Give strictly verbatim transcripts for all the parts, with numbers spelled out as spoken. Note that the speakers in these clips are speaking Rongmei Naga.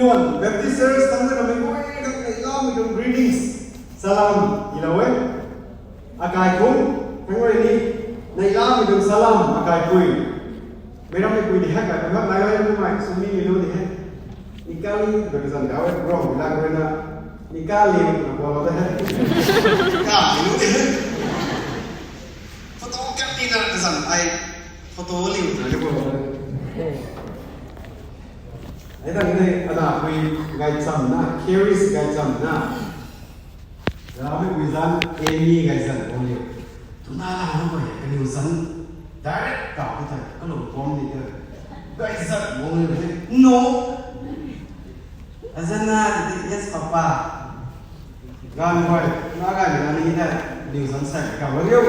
Baptist Church thangc rui na mei guay khat neihlamei tuang greetings, salam tiilou e. Akai khou thangc rui ni neihlamei tuang salam akai pui. Meic rammei pui ni hei kai pui hak nai lai mei sumi mei lu ni hei. Nikali na kazan gau e, bro, mi la kau na. Nikali na bol lo de hei. Ka mi lu de hei. Photo kap ni na kazan ai photo liu na de bol lo de. Ai tang ni ana pui gaychamv na, Charis gaychamv na. Ramei pui zanc, Amy gaychamv bang liu. Tuna la na pui kaniw zanc direct kau the, kalung pom ni the. Gaychamv bang liu the. No. Azana, yes, papa. Ganv guay, na gay na ni the, kaniw zanc sai kau liu.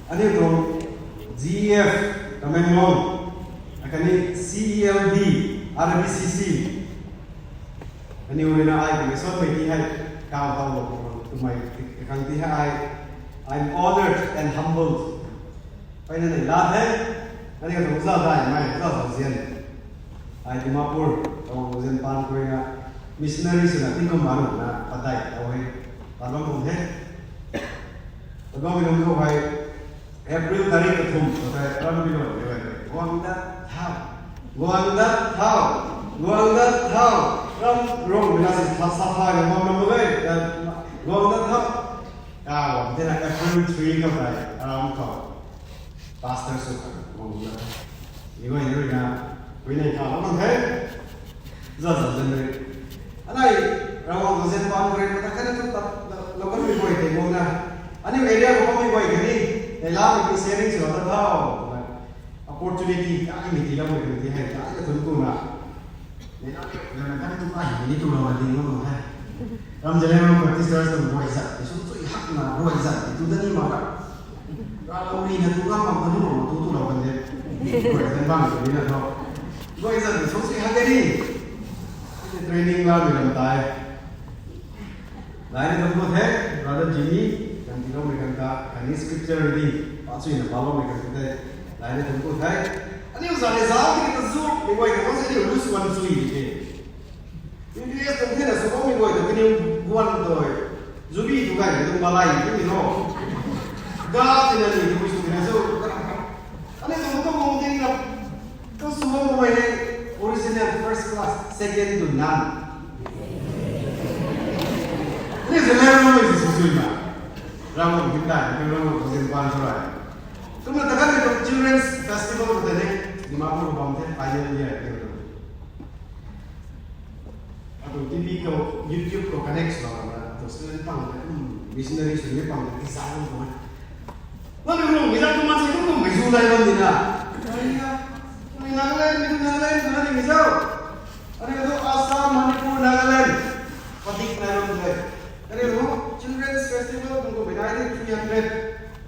Aniu tuang G F Tamenglong, akhatni C E L D, R B C C. Aniu rui na ai kaniw sotmei ti hei, kau tau lo, twmei, kakang ti hei ai, I'm honored and humbled. Peyna neihla the, aniu tuang za dai mei, za zauzian. Ai Dimapur, Ravguangc zauzian paan khou rui na, missionary swna tingkum ma rui na, padeih tau hei, pat bam khou the. Pat bammei nunc khou hei, April tarik kathumh khou tei, aram pi lou ni e, guang dat thau, guang dat thau, guang dat thau, ram rong mi na si sa sa thau, guang ram mak e, guang dat thau. Ka guang tina April three khou tei, aram khou. Pastor sw khang guang dat. Ni guay rui na, pui nei kha lou kan the. Za za zan rui. Anei, Ravguangc zauzian paan khou rui, mata khat na tu ta, lou kanmei guay tei guang na. Aniu area khou bammei guay khatni, neihlamei tuang sharing sw dat thau. Opportunity, ai mi tiiloumei tuang ti hei, ai ka thun ku na. Neihlamei, na kan tu ai mi ni tu lou na ding lou the. Ram Zeliangrong Baptist Church tuang guay zat, ti sum chui hak na guay zat, ti tu da ni mak ka. Ralou ni na tu ngam mak ka nu, tu tu lou kan de. Guay zat bang tu ni na tho. Guay zat, ti sum chui hak de ni. Training la mi lam tai. Lai ni thangc ku the, Brother Jimmy, kan tiiloumei kan ta, khatni scripture reading, pa chui na paloumei kan ta the, lai ni thangc ku the. Aniu za ni zauc tiki ta zu, mi guay ta kau se aniu lu swan chui di ke. U P S tuang thena sw bammei guay ta kaniw guan doi. Zubi tu gay ni tuang malay ni tuang ni no. Ga tina ni tuang sw tina sw. Aniu tuang tuang mung ting na. Tuang sw bam guay hei original first class, second to none. Aniu Zeliangrong rui si sw sw na. Ravguangc hymdaih, Ravguangc zauzian paan sw rai. Kumna ta kan ni tuang Children's Festival khou tei ni, Dimapur khou bam the, final year ni tuang. Atu T V khou, YouTube khou connect sw lou na, atu student pang tei, um, missionary sw ni pang tei, design khou. Nang ni rung, mi zat tu man se tu kum mei zu dai bam di na. Ai ya, mi Nagaland, mi tu Nagaland, tu na ni mi zau. Aniu tu Assam, Manipur, Nagaland. Padik nai bam tu. Aniu tu Children's Festival, tu kum mei nai ni three hundred,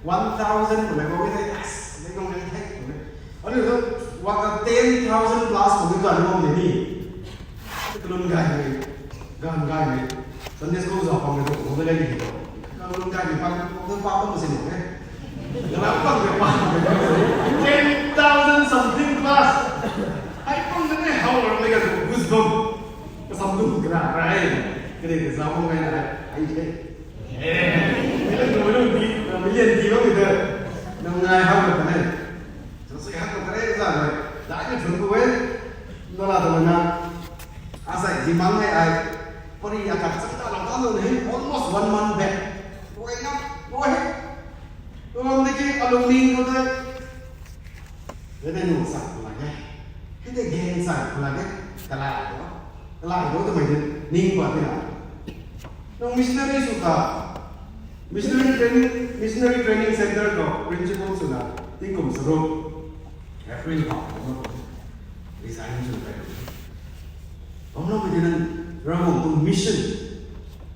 one thousand, tu mei bam ni, yes, mei bam ni the, tu mei. Aniu tu waka ten thousand plus, tu mei bam ni. Kalun gaymei, ganv gaymei, Sunday school zauc pang mei tu, tu mei le ni tu. Kalun gaymei pang, tu pa pang si nu e. Galau pang mei pa, ten thousand something plus. Ai pang mei how ramei ka tu, goosebump. Kasam dum kra rai. Kare ka zauc pang mei na, ai the. Eh, million tu, million di, million di bam mei tu. Nang ngai how na ta ne. Sw sw hak ta re za na. Dai ni thun ku e. Nala ta na. Asai zimang hei ai, pari akhat chang ta lou ta lou ni, almost one month back. Guay na, guay. Tuang di ki alung ning khou tei. Revenue sa khou la ke. Hei tei gain sa khou la ke. Kalai do. Kalai do twmei di ning pa ti na. Nang missionary sw ta. Missionary training, missionary training center khou principal swna tingkum charuk. April khou resign sw pai. Bam lou mei di nang Ravguangc tuang mission.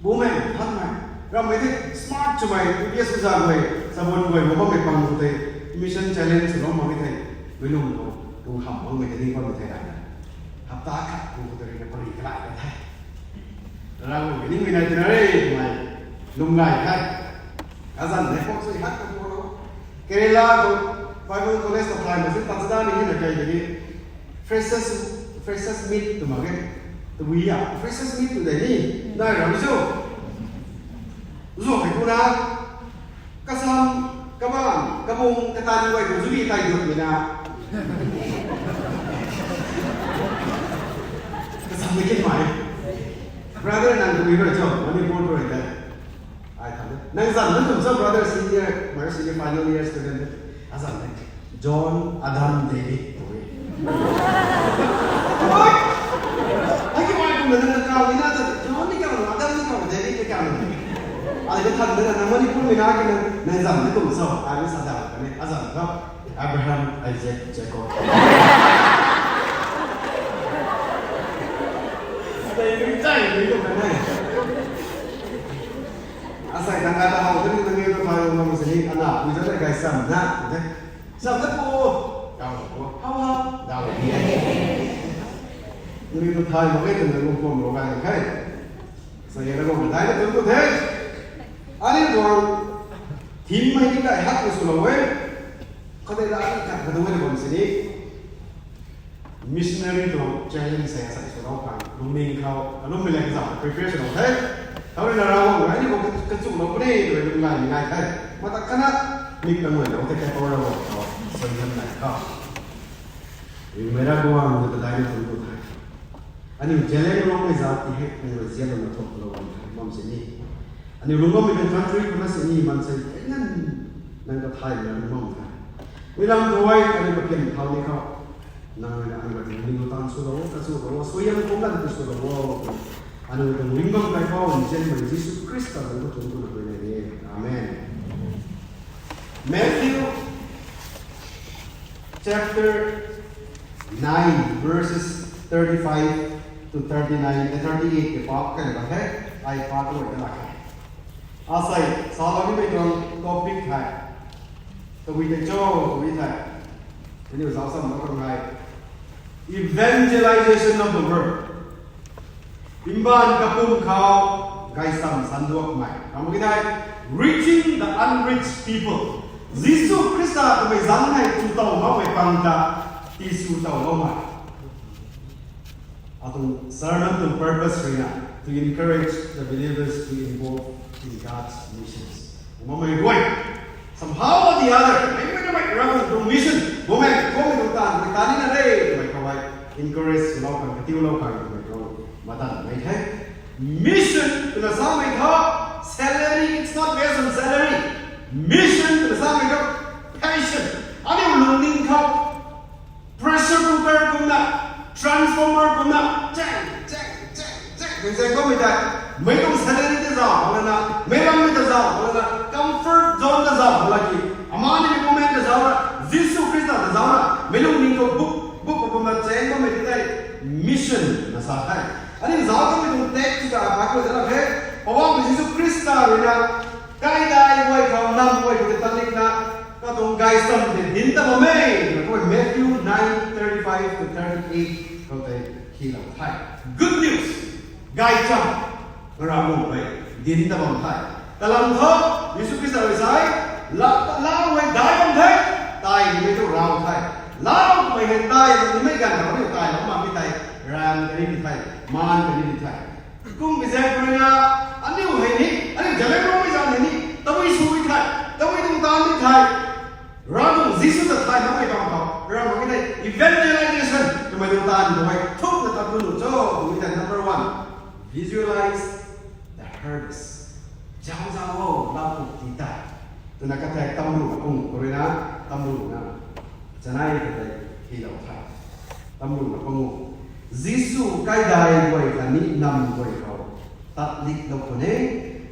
Bumei, thanmei. Rammei tei smart swmei, U P S uza guay, sabon guay, bam bammei pang khou tei, mission challenge sw bam bammei tei, mei lung khou, tuang ham bammei tei, ding bammei tei nai na. Hapta khat khou tei rui na pari kalai ka the. Ravguangc ni mei nai tina re, mei lung nai the. Azan ne khou sui hak ka bo lo. Kerala khou, Bible College ta thay mak si, tat chada ni na kai de ni. Freshers, freshers meet tu mak e. Tu ya, freshers meet tu de ni. Nai ram zo. Zo kai ku na. Kasam, kabam, kabung, katan guay ku zuri tai dut mi na. Kasam ni kin mai. Brother nang tu mi ro cho, Manipur ro de. Ai tham de. Nang zan na tum sa brother senior, mari senior final year student de. Azan de. John, Adam, David. Oi! Ai ki mai kum na nang kau ni na ta John ni kau, Adam ni kau, David ni kau. Ai de tham de na Manipur mi na ki nang, nang zan na tum sa. Ai ni sa da ka ni. Azan ka. Abraham, Isaac, Jacob. Ai ni chai ni ko ka ni. Asai tang kata hau tang tang ni ko thai ro ngam sini ana pui zan kai sam na de. Sam na po. Kau po. Hau hau. Dau ni. Ni ko thai mak e tang ko pom ro kai kai. Sai ya ko dai na tang ko the. Ani tuang thim mai ni kai hak ko su lo e. Kade da ni ka kadu ni bam sini. Missionary tuang challenge sai sai sw lou khang lungning khou kalum mi leng zam preparation lou the. Thau rui na Ravguangc rui ni khou kachu lou puni tu rui lung ngai ngai the. Mata kana mik tang rui lou the kaipo Ravguangc khou suaihiam nai khou. Ringmei Ravguangc tu kadai na tun tu the. Aniu Zeliangrong mei zat ti hei nang rui zian lou na thuk lou bam the bam sini. Aniu lungmei tuang country khou na sini mansei kainan nang kathay na lungmei the. Mei lam khou ai aniu kapian thau ni khou. Nang rui na aniu kating ni tan sw lou, kachu lou, suaihiam kum lan sw lou. Aniu tuang ringmei kaipo nzianmei Jisu Khrista nang khou tun tu na rui na ni. Amen. Matthew chapter nine, verses thirty-five to thirty-nine, eh, thirty-eight ke pa kan la the, ai pa tu kan la the. Asai, salou nimei tuang topic hei. Tabui tei cho, tabui tei. Aniu zau sam na kan hai. Evangelization of the world. Mbaanv kapwm khou gaysam sanduakmei. Kam ki dai, reaching the unreached people. Jisu Khrista kamei zang hei tu taw makmei pang ta, tisw taw makmei. Atuang sermon tuang purpose rui na, to encourage the believers to involve in God's missions. Makmei guay. Somehow or the other, mei mei na mei Ravguangc tuang mission, bumaeng, bumaeng tuang taanv, mei taanv ni na re, mei khou hei encourage sw lou khang, katiu lou khang, mei khou matan mei the. Mission twna samei tho, salary, it's not based on salary. Mission twna samei tho, passion. Aniu lungning khou pressure cooker kumna, transformer kumna, chang, chang, chang, chang, chang, chang, kummei tei. Mei tuang salary tei zauc khou lana, mei rammei ta zauc khou lana, comfort zone ta zauc khou laki. Ama ni movement ta zauc na, Jisu Khrista ta zauc na, mei lungning khou buk, buk, buk, buk, kumna chang kummei tei. Mission na sa the. Aniu zauc kummei tuang text ta apat khou ta la the. Poubauhmei Jisu Khrista rui na, kaidai guay khou, nam guay khou ta tanikna, katuang gaysam tei dinc ta bam e, na khou Matthew nine thirty-five to thirty-eight khou tei hi lou the. Good news, gaychamv, Ravguangc rui dinc ta bam the. Kalam thu, Jisu Khrista rui sa e, la, lau hei dai bam the, tai nimei tu rau the. Lau mei hei tai nimei ganv khou ni tai lou makmei tei, ram kani ni the, maan kani ni the. Kum bi zaeng khou rui na, aniu hei ni, aniu Zeliangrong mei zan hei ni, tabui sw ni the, tabui tuang taanv ni the. Ravguangc Jisu ta thay makmei bam khou, ram mak ni tei evangelization twmei tuang taanv tu hei thuk na tat tu nu cho, tu ni tei number one, visualize the harvest. Zauc zauc o, lau puk ti tei. Twna kathek tamru pung khou rui na, tamru na, chanei kathek hi lou the. Tamru na pangu. Jisu kaidai guay khatni nam guay khou tat lik lou khwan e.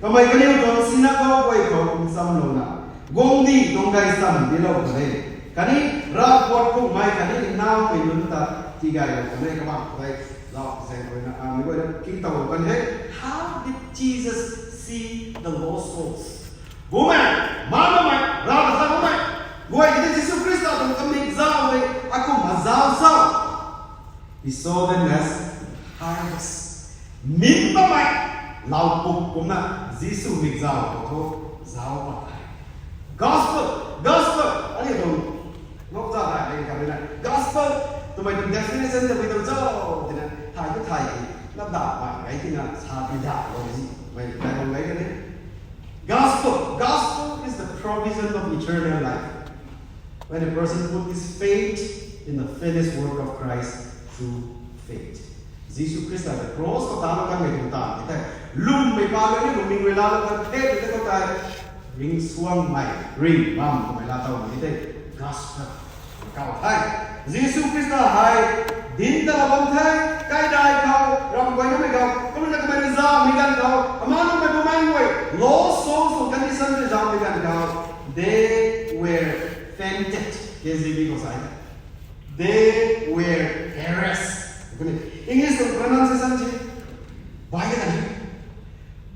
Kamei kaniw tuang synagogue guay khou ncham lou na, guangcdic tuang gaysam di lou khwan e. Khatni ravpuat khukmei khatni naumei nunc ta tigay lou khwan e. Kabang khou tei zauc zaeng khou rui na, a, mei guay na king taw lou kan he. How did Jesus see the lost souls? Bumaeng, maan bammei, rav khat bammei guay tei Jisu Khrista tuang kamik zauc tei akumhna zauc sa. He saw them as harvest. Nim bammei lau puk kumna Jisu mik zauc khou thu zauc pat the. Gospel, gospel, aniu tuang Gospel twmei tuang definition ta pui tuang cho twna thay tu thay ki, na da pai gai tina sa pi da lo zi, mei kai bam gai kane. Gospel, gospel is the provision of eternal life. When a person put his faith in the finished work of Christ through faith. Jisu Khrista the cross khou ta lo kan mei tuang ta ki tei, lwmmei pa lo ni lwmmei rui la lo kan the ki tei khou tei, ring suang mei, ring bam khou mei la tau mei tei, gospel kau the. Jisu Khrista hei dinc ta la bam the, kaidai khou, ram guay na mei khou, kumna kamei rui zauhmei ganv khou, ama nunc mei bumang guay, lost souls tuang condition rui zauhmei ganv khou, they were fainted, K J V khou sa e. They were harassed. English tuang pronunciation si, bai na kan.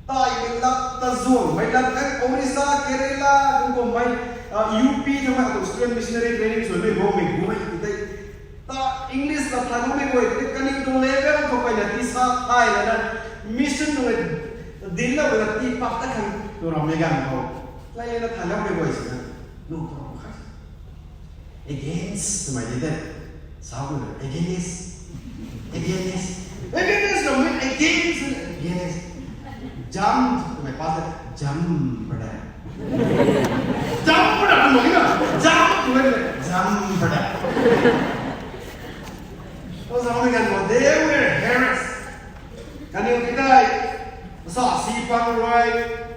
Taimei lat, tazuangmei lat, eh, Orissa, Kerala, kum kummei, ah, U P thangmei atuang student missionary training sw mei guangmei guay tei. Ta English lat thay makmei guay tei, kaniw tuang level khou mpeyna tii sa thay lana, mission tuang e, dinc lou lana tii pat ta khang tu rammei ganv khou, lai lana thay loumei guay sina, lu tu ram khat. Against twmei di tei. Sa ku na, against. Against. Against twmei, against, against. Jump twmei pa tei, jump pada. Jump pada kan mak na. Jump twmei, jump pada. Ozamei ganv khou, they were harassed. Kaniw ki tei, sa si pang rui,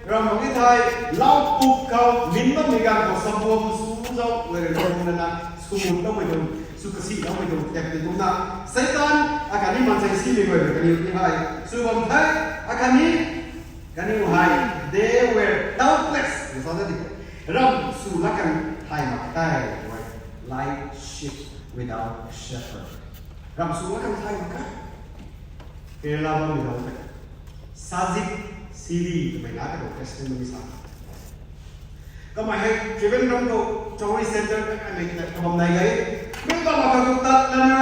ram mak ki thei, lau puk khou, min bammei ganv khou, sabuam su zau, guay rui kum nana, sw mun loumei tuang, sw kasi loumei tuang, tep tei kumna, Satan, akhatni mansei simei guay rui kaniw ki hei, sw bam the, akhatni, kaniw hei, they were helpless. Ram sw lak kan thay mak tei, like sheep without a shepherd. Ram sw lak kan thay mak khe. Kerala bammei lou tei, Sajid Siri twmei na katuang testimony sa. Kamei hei Trivandrum khou Chowri Centre kaimei tei kabam nai gai. Mei bam akhat khou tat lana,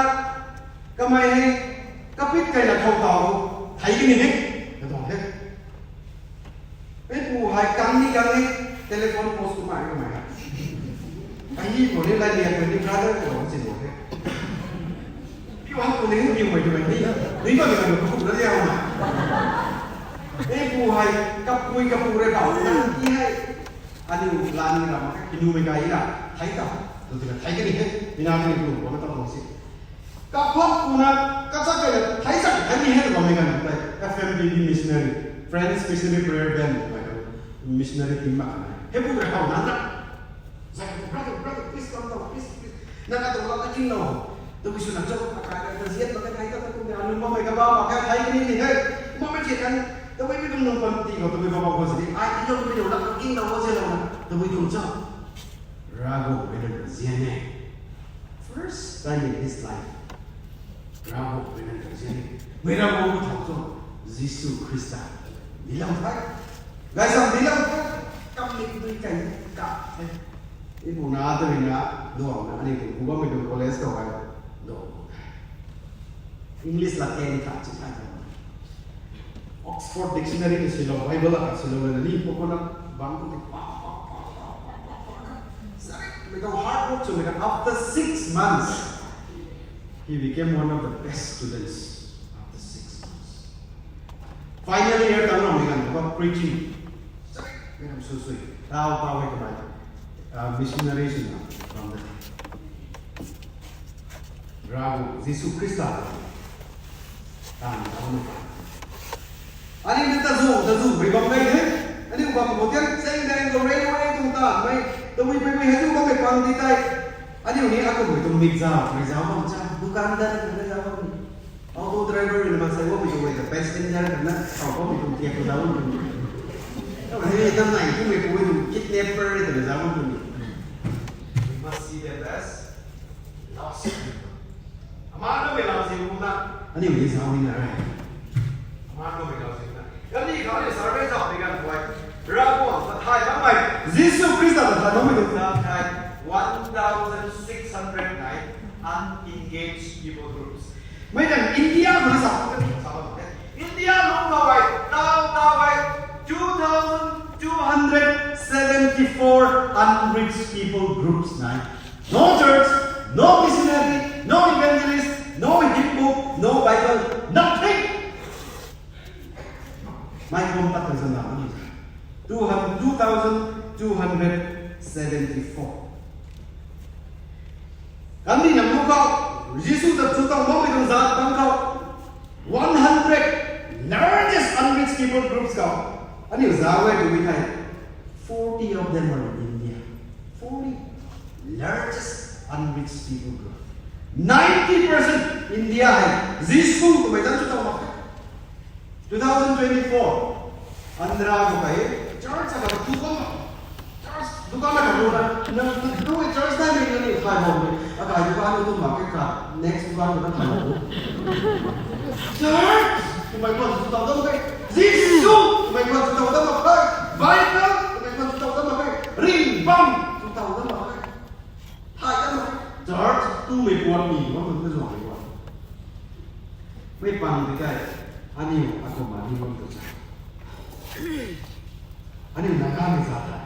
kamei hei kapit kaina khou tau, thei kani he, katuang he. Meipu hei kang ni kang ni, telephone post kumna kamei hei. Kahi khou ni lai liak khou ni brother khou chin khou the. Piu hak khou ni piumei twmei ni, ni bam ni kapu na liau na. Meipu hei kapui kapu rui bam na ti hei. Aniu lani ram khe, kinumei gay na, thei ta, tu tina thei kani he, mina kani pu, wana ta si. Kaphak kuna, kachak kani, thei chak, thei ni he, twmei ganv tei, F M P B missionary, Friends Missionary Prayer Band, twmei ganv, missionary team mak kan e. He pu rui how nan na. Zai, brother, brother, please come down, please, please. Na katuang lat na kinglou. Tabui swna cho, akai na zian mak kan thei ta, ta kum ni, anu mamei kaba mak kan thei kani ni he. Mamei zian kan, tabui mi kum nung pan ti khou, tabui baba khou si ni. Ai, ti lou mi lou lat na kinglou zian lou na. Tabui kum cho. Ravguangc rui nang ta zian e. First time in his life. Ravguangc rui nang ta zian e. Mei Ravguangc khou thau cho. Jisu Khrista. Ni lam thai. Gay sam ni lam thai. Kam ni dui kai ni ka the. Ipu na ta ni na, duang na, ani tu, kuba mei tu college khou ai, duang. English la ten khat chi thai. Oxford Dictionary ni silou, Bible la khat silou na ni, coconut bang tu ti pa, pa, pa, pa, pa, pa, pa. Sorry, mei tu hard work sw mei ta, after six months, he became one of the best students after six months. Final year tang ramei ganv khou preaching. Sorry, mei ram sui sui. Tau, tau hei kamei. Ah, missionary swna ram de. Ravguangc Jisu Khrista. Tan tau na. Ani na ta zu, ta zu, mei bam gai the. Ani bam khou tian, seng dang khou railway tuang ta, mei, tabui pui pui hei zu bam mei pang ti tei. Ani ni akum mei tuang mik zau, mei zau bam cha, dukandar mei zau bam. Auto driver rui na mansei guangmei tuang guay ta passenger kan na, kau guangmei tuang tiak khou zauc bam tuang. Ai, tam nai kummei pu tuang kidnapper rui ta zauc bam tuang. We must see them as lost people. Aman na mei lau si pu na. Ani mei zauc ni na rai. Aman na mei lau si na. Kani kau ni survey zauc ni kan guay. Ravguangc ta thay makmei, Jisu Khrista ta thay makmei tuang ta thay one thousand six hundred nine unengaged people groups. Mei tang India khou na sa khou tei sa bam the. India lungc khou hei, tau tau hei, two thousand two hundred seventy-four unreached people groups nai. No church, no missionary, no four. Kandih nam lu khou, Jisu ta chu tang bammei tuang zat bam khou, one hundred largest unreached people groups khou aniu zauc e twmei thei, forty of them are in India. Forty largest unreached people group. Ninety percent India hei Jisu twmei zat chu tang mak e. Two thousand twenty-four, Andhra khou kai church a ka dukan, church dukan a ka dukan na, na, na, church ta ni na ni thai bom ni. A kai dukan tu mak ke ka, next dukan tu na thai bom. Church, twmei khwan chu tau dam khe. Jisu, twmei khwan chu tau dam mak khe. Bible, twmei khwan chu tau dam mak khe. Ringbam, chu tau dam mak khe. Thai dam mak khe. Church, twmei khwan ni, mak khwan chu zuang ni khwan. Mei pang di kai, aniu akum aniu bam tu cha. Aniu na kami sa ta.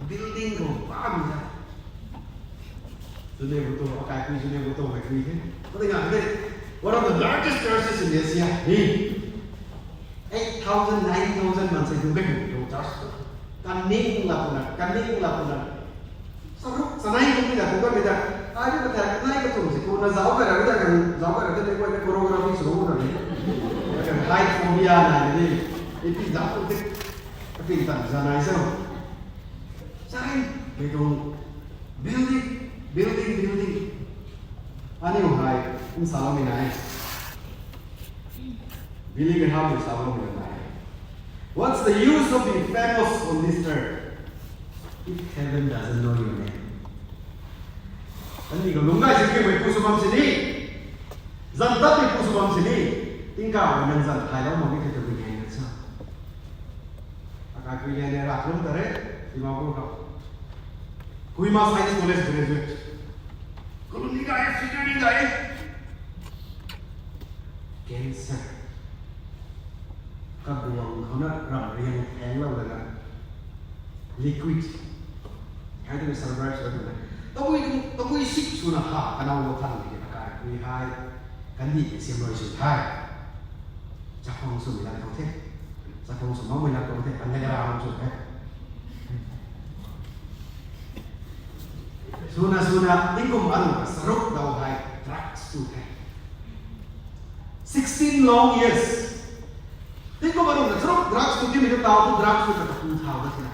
Building khou bam ta. Zune bu tu, akai kui zune bu tu, akai kui the. Ko de nga de. One of the largest churches in Asia. Ni. Eight thousand, nine thousand man se du kai bu tu church tu. Kaning la puna, kaning la puna. Saruk, sanai kum ni da, kum ka mi da. Ai ni ka thak, nai ka tum si, kum na zauc ka ra, da kan zauc ka ra, da ni, koi na choreography sw ra ni. Kan height phobia na ni. Ipi zauc kum tik, ipi tan zanai sa. Sai, mei tuang building, building, building. Aniu hei, um sa lou mi nai. Billy Graham rui sa bam nai. What's the use of being famous on this earth if heaven doesn't know your name? Aniu ka lungc gay si ke mei pu sw bam sini, zan tat mei pu sw bam sini, tingkauh mei nang zan thay lou mak ni the twmei ngai na sa. Akai pui lian e rak lum ta re, Dimapur khou. Kohima Science College graduate. Kalum ni gay, figure ni gay. Cancer. Kabuang khou na ram riang theng lou lana. Liquid. Hei tu survive sw lana. Tabui, tabui sik swna ha, kanau lou than ni akai pui hei. Kandih siam rui sw hei. Chakhwang sw mi la khou the. Chakhwang sw makmei la khou the. Kandih ra hang sw the. Swna, swna, tingkum aru ka saruk dau hei drugs tu the. Sixteen long years. Tingkum aru ka saruk drugs tu ti mi tu tau tu drugs tu ka tu thau da tina.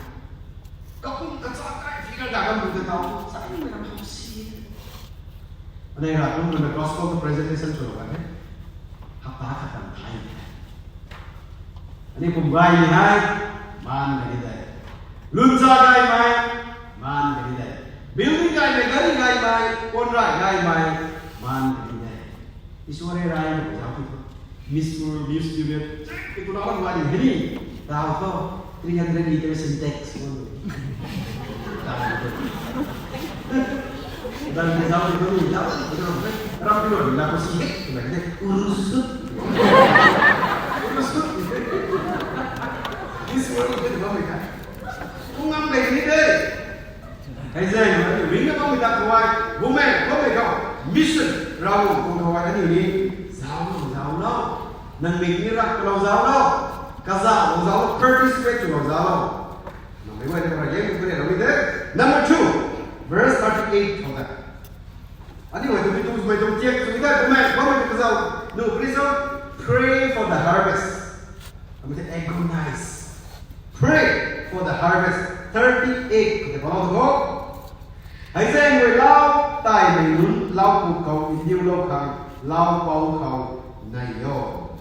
Kapum ka cha kai figure da kan bu te tau tu. Sa ni mi na hau si. Anei ra kum na gospel tu presentation sw lou kan the. Hapta khat tan thai. Ani kum gay ni hei, maan gay ni de. Lunza gay mei, maan gay ni de. Building gay mei, gari gay mei, konrai gay mei, maan gay ni de. Iswar e rai ni zauc ti thu. Miss World, Miss Union, ki tu na wan wan ni hei ni. Tau thu, three hundred litre Sintex. Dan ni zauc ni tu ni, zauc ni tu ni, ram pi lou ni la ko si, tu na kite, urusut. Urusut. This world is not my kind. Kung ngam dei ni de. Hei zai, ring na bam mi ta kawai, bumaeng, bumaeng khou, mission, Ravguangc tuang kawai, aniu ni, zauc lou, zauc lou. Nang mik ni rak lou zauc lou. Kazauh lou zauc lou, participate lou zauc lou. Number one, number eight, number eight, number eight. Number two, verse thirty-eight khou ta. Aniu hei tu mi tu mei tuang tiak tu mi ta, bumaeng, bumaeng tu zauc. No, please don't pray for the harvest. Aniu ta agonize. Pray for the harvest. Thirty-eight khou ta follow go. Hei zai ngui lau, tai mei nunc, lau puk khou, ndiu lou khang, lau pou khou, nai o.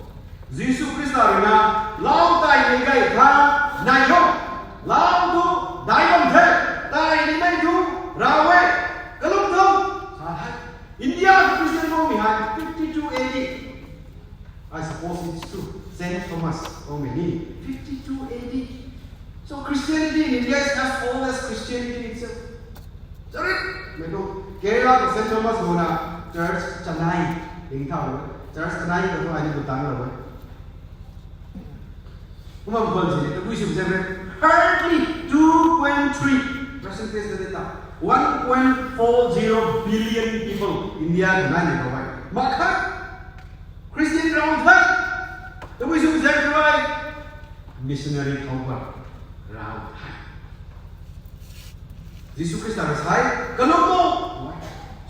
Jisu Khrista rui na, lau tai ni gay tha, nai o. Lau tu, dai bam the, tai ni mei tu, rau e, kalum tu, sa hei. India Christian Rome hei, fifty-two A D. I suppose it's true. Saint Thomas, Rome ni, fifty-two A D. So Christianity in India is as old as Christianity itself. Sorry, mei tu Kerala ka Saint Thomas Bona church chanai ding thau lo, church chanai ka tu ai ni butang lo. Kumna khwan si ni, tabui si bzang re, hardly two point three percentage na data. One point four zero billion people India ka nai ni kawai. Makhat Christian rau thai. Tabui si bzang re, missionary thau ba rau thai. Jisu Khrista rui sa e, kalum o.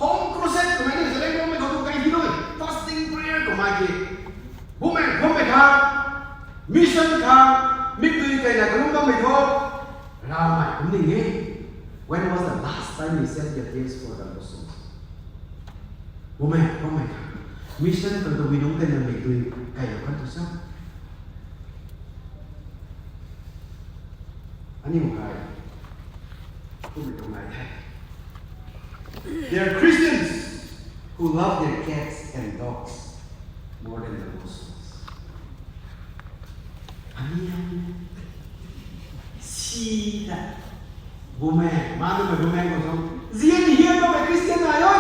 Home crusade kamei ni zaleng bammei khou tu kai hi nui. Fasting prayer kamei ki. Bumaeng khuammei kha, mission kha, mikdui kaina kalum bammei thu, ramei kum ning e. When was the last time you set your face for the Muslims? Bumaeng khuammei kha, mission kan tu mi nung kaina mikdui kaina kan tu sa. Aniu hei kum tuang nai the. There are Christians who love their cats and dogs more than the Muslims. Aniu si ta, bumaeng, manu mei bumaeng khou song zian hian bammei Christian nai o.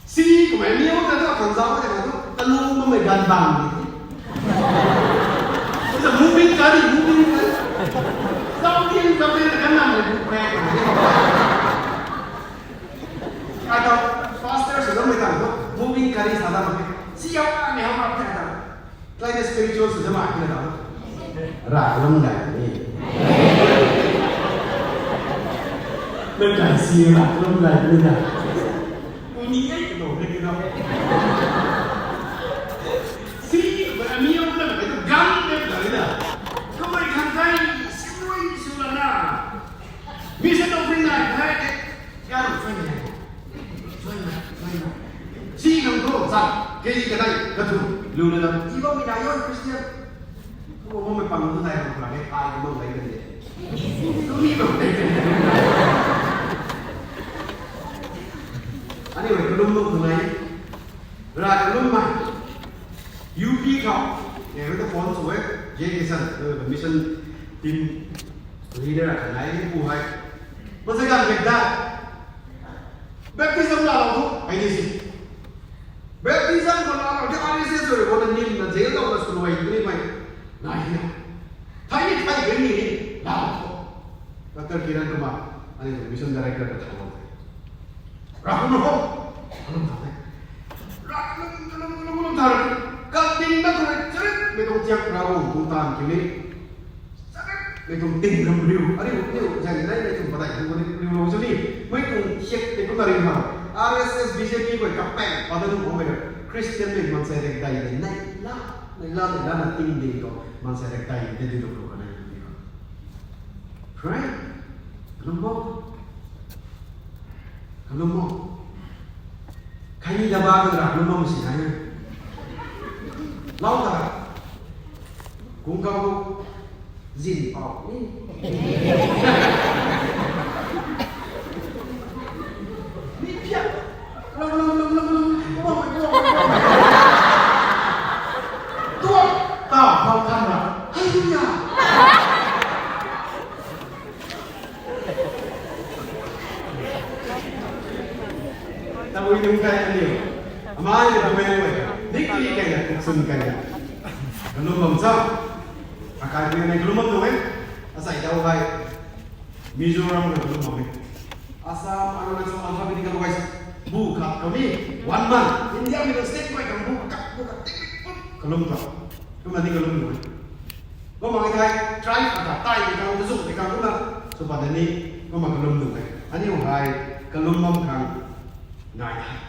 Si kamei miu ta tu khang zauc ta tu kalum bammei ganv bang ni. It's a moving curry, moving curry. Zauc tian zauc tian kan nam mei bu pek. Ai ta pastor sw dammei ta tu moving curry sa dam mei. Si yau ka ni hau mak ta ta. Tlai na spiritual sw dam ai na ta. Ra kalum dai ni. Mei kai si ra kalum dai ni na. Uni ai ka dou de ki dou. Si, ba mi yau na, ba tu gam de da na. Kamei khan kai, si rui su la na. Mission offering na, kai de. Gam fai na. Fai na, fai na. Si nang tu, sa, kei di ka dai, ka tu, lu na na. I bammei nai o Christian. Kum bammei pang tu nai, kum nai, ai kum bam nai kan de. Kum ni bam nai kan de. Anyway, kalum bam tu nai. Ra kalum mai. U P khou, eh, with the phone sw e, J K San, uh, the mission team leader a kanai ni pu hai. Masa gan bek da. Baptism la lou thu, I D C. Baptism ko la lou thu, R S S ko na nim na jail lou na sw lou ni mai. Nai na. Thai ni thai beng ni la lou thu. Doctor Kiran Kumar, ani mission director ka thau lou. Rakum lou. Kalum thau the. Rakum, kalum, kalum, kalum thau. Kalting na tu charit mei tuang tiak Ravguangc tuang taanv kiu ni. Charit mei tuang ting ram riu. Ariu, riu, zai ni nai mei tuang padeih tuang ni riu lou sw ni. Mei tuang tiak tei kum na riu ha. R S S, B J P ko kapaeng padeih tuang mei Christian mei maansei rek dai ni nai la, nai la, nai la na ting ding ko maansei rek dai ni tei di lou lou ka nai ni ha. Pray. Kalum o. Kalum o. Khatni daba kan ra kalum o si nai. Lau ta. Kung kau zin pau ni. Ni pia. Lou, lou, lou, lou, lou. Tuak, tuak, tuak. Tuak, tau, tau, tau, tau. Hallelujah. Tabui nung kai aniu. Amai le bameng we. Dik li kai na, kuk sun kai na. Kalum bam sa. Akai bui na kalum bam tu e. Asai tau hai. Mizoram khou kalum bam e. Assam, Arunachal, alphabetical wise. Bu khat kami, one month. India mei state wise kang bu khat, bu khat, tik, tik, pum, kalum ta. Kumna ni kalum bam e. Kumna thai, tribe khat, tai kang, tazuk kang, kumna. Sw pat ni, kumna kalum bam e. Aniu hei, kalum bam khang, nai thai.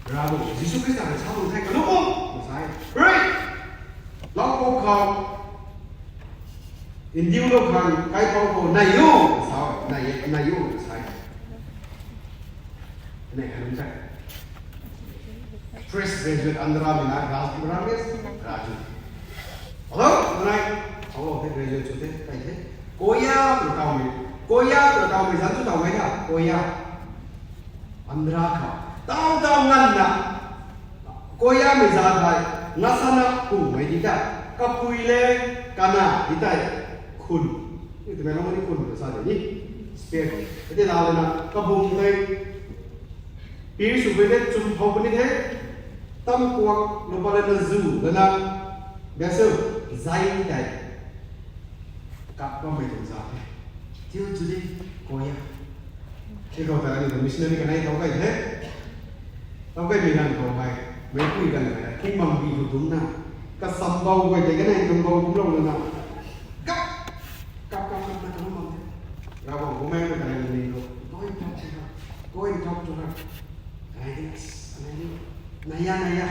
Ravguangc Jisu Khrista rui sa bam the kalum o, sa e. Pray. Lau khou khou. Indiu lou khang kai khou khou nai o, sa e. Nai, nai o, sa e. Nai khanum thai. Fresh graduate Andhra mei na Raj Ramesh Raju. Hello, nai. Hello, the graduate chu the, kai the. Koya tu tau mei. Koya tu tau mei, zan tu tau mei na. Koya. Andhra khou. Tau tau nganvna. Koya mei zat hei. Ngasana kungmei di ta. Kapui le kana di tei. Khun. Ni twmei lou ni khun sa de ni. Spare. Ati la lana. Kabung tei. Pir sw pui tei chum phou puni the. Tam kuak lou pa lana zu lana. Biasu. Zai tei. Kap bammei tuang zat the. Till today, Koya. Hei khou ta aniu tuang missionary kanei tau kai the. Tau kaimei ganv khou hei, meipui ganv hei, king bam bi khou dungcna. Kasam bau guay tei kanei tuang bau kum lou lana. Kap, kap, kap, kap, kap, kap, kap, kap. Go and talk to her. Naya, naya.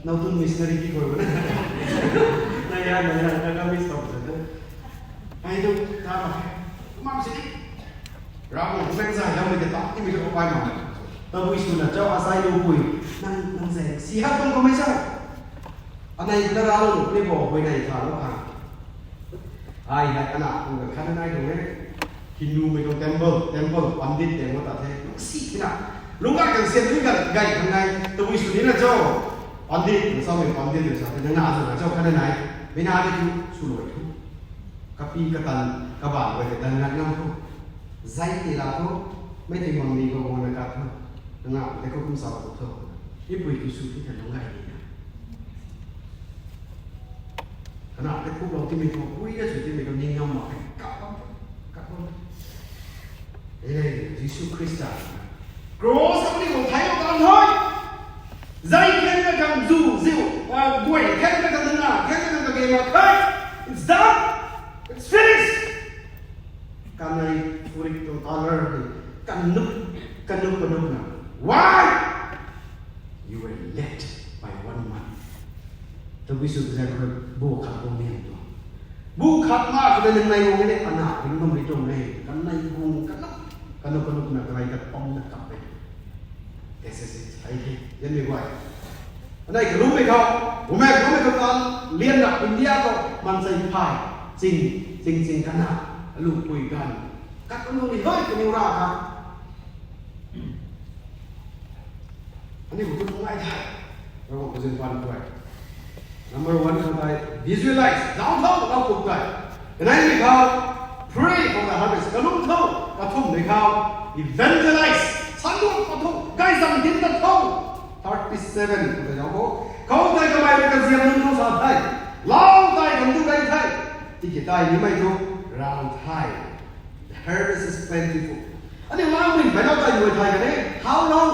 Nowtun missionary ki khou na. Naya, naya, naya, miss tau sa. Ai tu, ta ba. Mam si. Ram mo, meng zai, lam mei ta, ti mei ta, pai ma. Tabui swna, chau asai lu pui. Nang, nang zai, si ha tung ko mei sa. Anei na ra lo, ni bo, hui nai tha lo kha. Ai hei ana pu ga khat nai tuang e. Hindu mei tuang temple, temple, pandit teng ma ta the. Si kina. Lungc ga kan sian lungc ga gai kan nai. Tabui sw ni na cho. Pandit, na sa mei pandit, na sa the. Na na zo na cho khat nai. Mei na de tu, sw loi tu. Kapi katan, kaban bai de dan ngat ngam tu. Zai ti la tu. Mei ti mang ni ko wang na kat tu. Na na de ko kum sa tu tu. Ni pui tu sw ti kan lungc gai ni na. Kana te kuklou timei khou, pui na sw timei khou ning ngam mak khe. Kap bam, kap bam. Ei le, Jisu Khrista. Cross ka ni khou thai lo kan thoi. Zai khen na kan zu, ziu, ah, guay khen na kan na, khen na kan game mak khe. It's done. It's finished. Kanei furik tuang color ni, kanuk, kanuk, kanuk na. Why? You were late by one month. Tabui sw zai khou bu khat bung ni tu. Bu khat ma khou nang nai bung ni ana ring bam ni tuang e. Kanei bung kanuk, kanuk, kanuk na kanei ka pam na kap e. This is it. Ai the. Yan mi guay. Anei kalum mei khou, bu mei kalum mei khou tan, lian na India khou, man sei phai, ching, ching, ching kana, alu pui gan. Kat kan ni hoi kaniw ra kha. Ani bu tu ngai thai. Ravguangc kuzin pan kuai. Number one khou tei visualize, zauc tho, lau kuk tei. Kanei ni khou pray for the harvest. Kalum tho, kathum ni khou evangelize. Sanduang kathum, gayzam din ta tho. Thirty-seven khou tei zauc kho. Khou tei kamei rui kaziam nunc tho sa the. Lau tei kan tu dei the. Tiki tei nimei tu rau the. The harvest is plentiful. Ani lau rin bai lau tei nuai the kane. How long?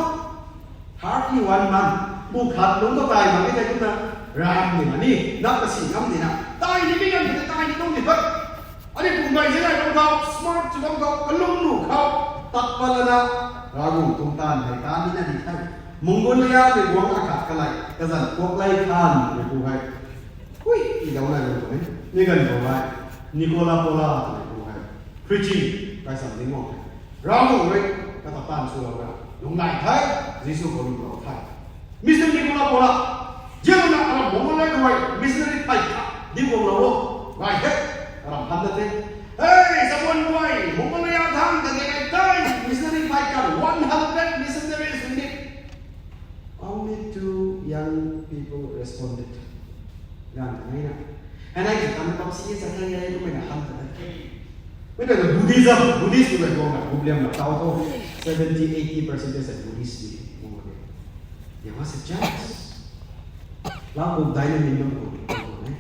Hardly one month. Bu khat lungc khou tei mak ni tei kumna ram ni ma ni, nap kasi ngam ni na. Tei ni mi ngam ni, tei ni tuang ni pat. Ani kum bai zai lai lungc khou, smart sw bam khou, kalung lu khou, tat pat lana, Ravguangc tuang taanv hei taan ni na di the. Mongolia mei guangc akhat kalai, kazanc kuak lai than mei pu hei. Hui, i dau lai lungc khou ni, ni ganv khou hei, Nicola Pola mei pu hei. Preaching, kai sam ding guang the. Ravguangc rui, kata taanv swlou na, lungc nai the, Jisu khou lwmlou the. Mister Nicola Pola, zianna aram Mongolia khou missionary phey khat, di guanglou o, rai the, aram han na the. Hey, someone guay, Mongolia thang, the next time, missionary phey khat, one hundred missionaries we need. Only two young people responded. Ganv nai na. Hei nai ki tan bam si sa thang nai, kumei na han ta na. Mei na Buddhism, Buddhist tu lai guang na, Buddhism na tau tho, seventy, eighty percent is a Buddhist ni, guang na. There was a chance. Lau kum dai na min bam kum, kum ne.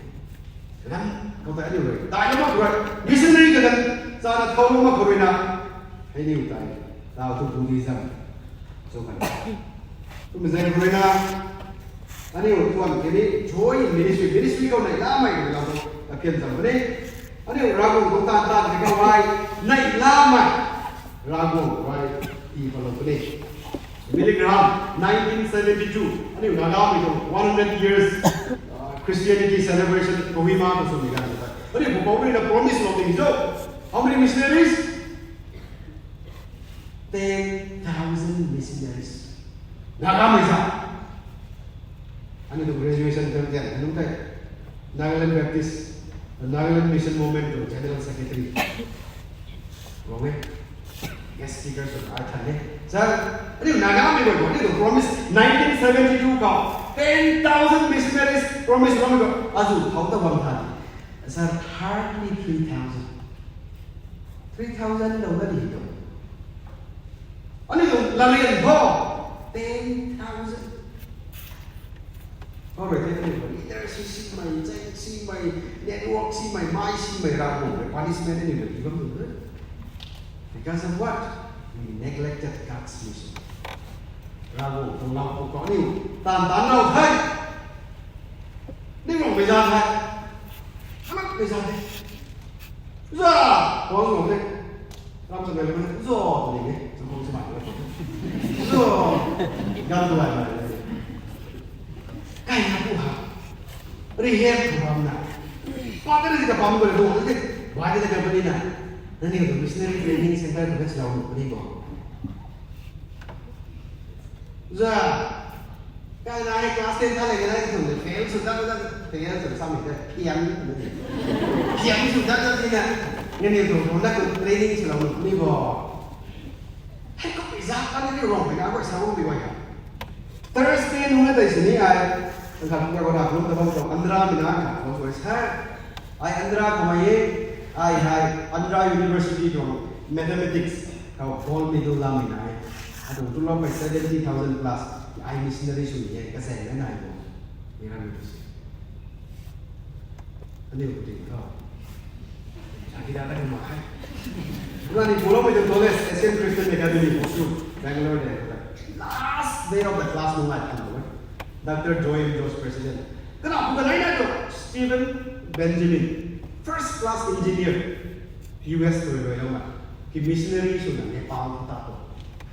Kadang, khou tei aniu rui. Dai na mak rui. Missionary kadang, sa na thau na mak rui na. Hei niu tei. Lau tu Buddhism. So kan. Kum zai rui na. Aniu tuan kini joy in ministry. Ministry khou nai lamei rui lau tu. Apian zam ni. Aniu Ravguangc tuang taanv taanv kau hei. Nai lamei. Ravguangc rui. Tii palou tu ni. Billy Graham, nineteen seventy-two. Aniu Naga mei tuang one hundred years, uh, Christianity celebration Kohima khou sw ni ganv ta. Aniu pupouc rui na promise lou ni cho. How many missionaries? Ten thousand missionaries. Naga mei sa. Aniu tuang graduation kan tian, aniu tei Nagaland Baptist, Nagaland Mission Movement tuang General Secretary. Wrong eh? Guest speaker sw ai than e. Sir, aniu Naga mei guay khou, aniu tuang promise nineteen seventy-two khou, ten thousand missionaries promise lou mei khou, azu thau ta bam than. Sir, hardly three thousand. Three thousand lou na di tu. Aniu tuang larian khou, ten thousand. Khou rui the aniu leader si simei, cheng simei, network simei, mai simei, Ravguangc rui punishment aniu rui bam tu the. Because of what? We neglected God's mission. Ravguangc tuang lau khou aniu taanv taanv lou the. Ni guang mei zan the. Anak mei zan the. Za, guang guang the. Ram sa mei le, za, ni ne. Sa guang sa mei le. Gan tu lai mai. Kai na pu ha. Rehab tu bam na. Pa ka ni ka bam ko do de. Wai de ka bam ni na. Nani tu missionary training center ko ka chlau ni ko. Za. Kai na hai class ten tha le na tu fail sw ta ta fail sw sa mi ta. Hiam. Hiam sw ta ta ni na. Nani tu na ko training chlau ni ko. Hei ko pizza ka ni rong na ko sa rong bi wai ha. Thursday nunc na tei sini ai, ang khat ka ko na ko ta bam tuang Andhra mi na ka ko sa. Ai Andhra ko mai e, ai hai Andhra University tuang mathematics ka gold medal la mi na e. Atuang tu lou kai seventy thousand plus ai missionary sw ni e, ka zai na nai ko. Ni ram mi tu si. Ani ko ting tho. Sa ki da ta ni ma hai. Pura ni pulo mai tuang college, Asian Christian Academy, Hosur, Bangalore de. Last day of the class nunc ai than lo. Doctor Joy M. Jones, President. Kana pu ka lai na tu Stephen Benjamin, first class engineer, U S tu rui lou ma. Ki missionary sw na Nepal tu ta tu.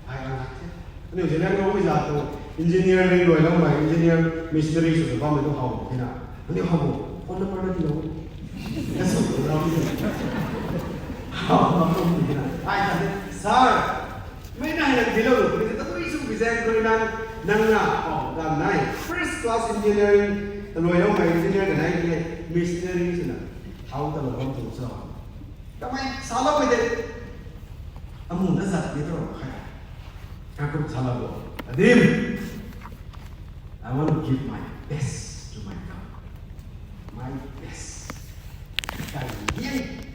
Ai ang hak the. Aniu Zeliangrong mei zat tu engineering rui lou ma, engineer missionary sw na bam mei tu how the na. Aniu how bo. Phone number na ti lou. Ka sw tu lou. How ma tu ni na. Ai ta the. Sir, mei na hai na ti lou. Ni ta tu isu bizang rui nang, nang na. Oh, gan nai. First class engineering rui lou ma, engineer ka nai ni missionary sw na. How ta lou bam tu sa. Kamei sa lou mei de. Amu na zat ni tu khai. Ka kum sa lou bo. Adim. I want to give my best to my God. My best. Kai ni,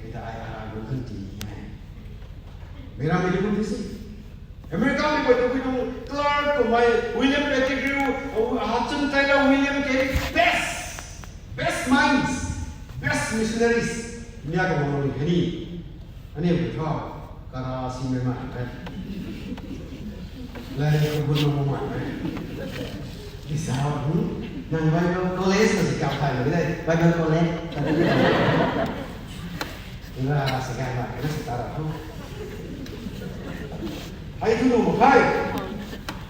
ni ta ai ara gu kan ti ni ai. Mei ram ni kum ti si. America mei guay tu, guay tu Clark kummei, William Pettigrew, uh, Hudson Taylor, William Carey, best, best minds, best missionaries. Mia ka bang ni hei ni. Ani bu tho, kara si mei mai, eh. Lai ko bun lo mai, eh. Isa, hmm? Nang Bible college na si kau thai lo, eh. Bible college. Nga sa gay na, kena sa tara ho. Ai tu nu makai.